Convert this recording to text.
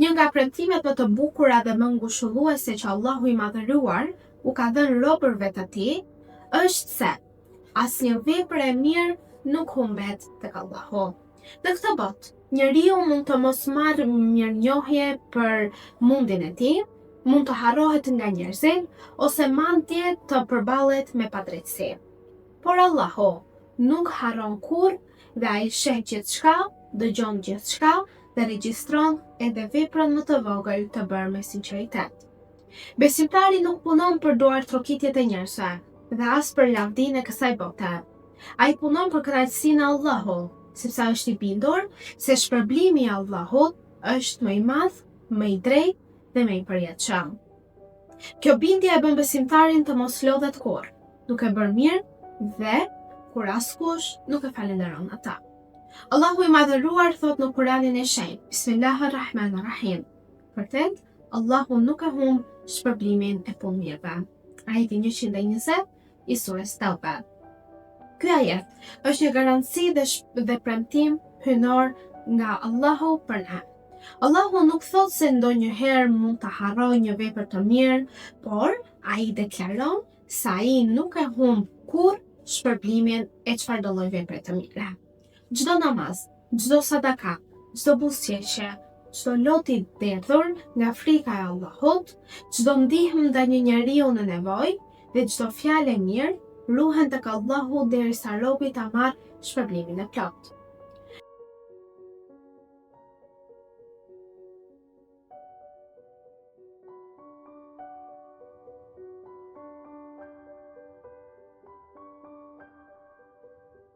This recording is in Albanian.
Një nga premtimet më të bukura dhe më ngushëlluese që Allahu i Madhëruar u ka dhënë robërve të tij, është se asnjë vepër e mirë nuk humbet tek Allahu. Në këtë botë, njeriu mund të mos marrë mirënjohje për mundin e tij, mund të harrohet nga njerëzit ose madje të përballet me padrejtësi. Por Allahu nuk harron kurrë dhe ai sheh gjithçka, dëgjon gjithçka dhe regjistron edhe veprën më të vogël të bërë me sinqeritet. Besimtari nuk punon për duartrokitjet e njerëzve dhe as për lavdinë e kësaj bote. Ai punon për kënaqësinë e Allahut, sepse është i bindur se shpërblimi i Allahut është më i madh, më i drejtë dhe më i përjetshëm. Kjo bindje e bën besimtarin të mos lodhet kurrë, duke bërë mirë dhe kur askush nuk e falënderon atë. Allahu i Madhëruar thotë në Kuranin e Shenjtë, Bismillahirrahmanirrahim. Vërtet, Allahu nuk e humb shpërblimin e punëmirëve. Ajeti 120 i sures Tauba. Ky ajet është një garanci dhe, dhe premtim hyjnor nga Allahu për ne. Allahu nuk thotë se ndonjëherë mund ta harrojë një vepër të mirë, por ai deklaron se ai nuk e humb kurrë shpërblimin e çfarëdo lloj vepre të mire. Çdo namaz, çdo sadaka, çdo buzëqeshje, çdo lot i derdhur nga frika e Allahut, çdo ndihmë ndaj një njeriu në nevojë dhe çdo fjalë e mirë ruhen tek Allahu derisa robi ta marrë shpërblimin e plotë.